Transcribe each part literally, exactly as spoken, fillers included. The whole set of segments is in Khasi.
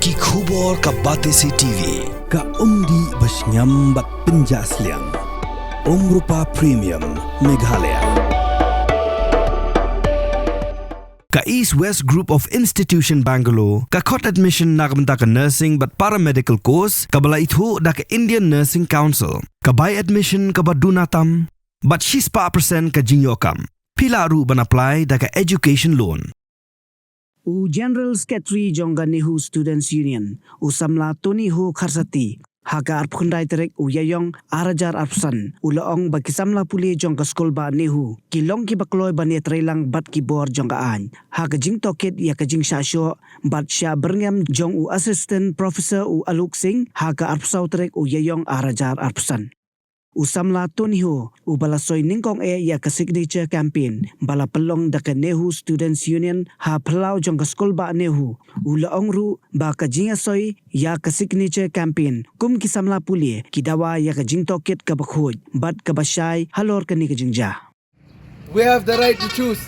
Ki khubor ka Batesi T V, ka umdih ba shngiam bad pynjah sliang. Umrupa Premium, Meghalaya. Ka East West Group of Institution Bangalore ka khot admission na ka bynta ka nursing bad paramedical course kaba la ithuh da ka Indian Nursing Council. Ka bai admission kaba duna tam bad shispah percent ka jingïoh kam. Phi lah ruh ban apply da ka education loan. U General Secretary jong ka NEHU Students Union, u samla Tony Ho Kharsati, ha ka arphew khyndai tarik u Ïaïong ar hajar arphew san, u la ong ba ki samla pule jong ka skulbah NEHU ki long kiba kloi ban ïatreilang bad ki bor jong ka aiñ ha ka jingtohkit ïa ka jingshah shoh bad shah byrngem jong u Assistant Professor u Alok Singh ha ka arphew saw tarik u Ïaïong ar hajar arphew san. U samla Tony Ho, uba la soi nyngkong eh ïa ka signature campaign ba la pynlong da ka NEHU Students Union ha phyllaw jong ka skulbah NEHU, u la ong ruh ba ka jingïasoi ïa ka signature campaign kum ki samla pule ki dawa ïa ka jingtohkit kaba khuid bad kaba shai halor kane ka jingjia. We have the right to choose,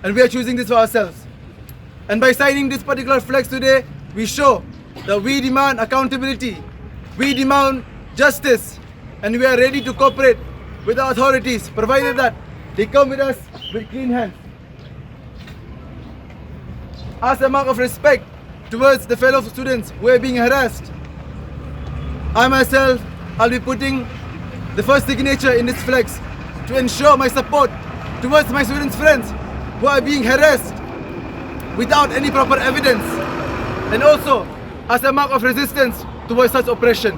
and we are choosing this for ourselves. And by signing this particular flex today, we show that we demand accountability, we demand justice, and we are ready to cooperate with the authorities, provided that they come with us with clean hands. As a mark of respect towards the fellow students who are being harassed, I myself, I'll be putting the first signature in this flex to ensure my support towards my students' friends who are being harassed without any proper evidence, and also as a mark of resistance towards such oppression.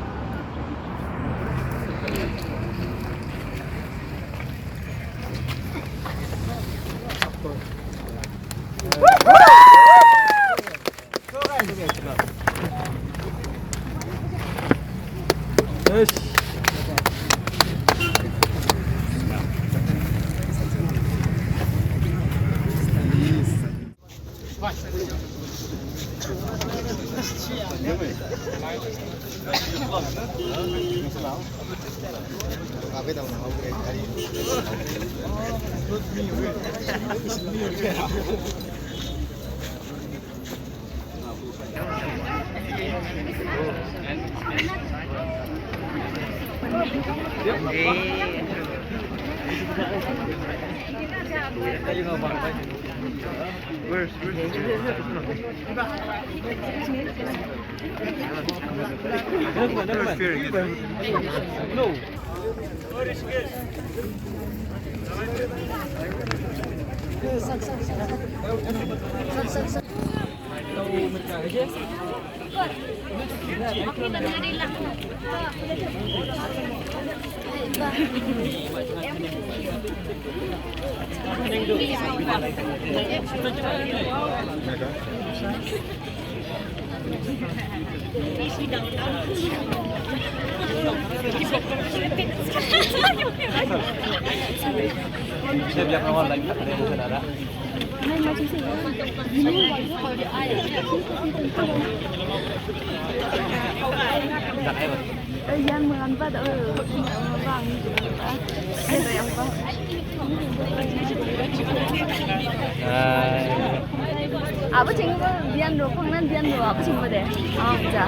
Abo chingbo bian ro, phang nan bian ro, abo chingbo de. Oh, ja.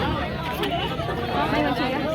Mai ma chingbo.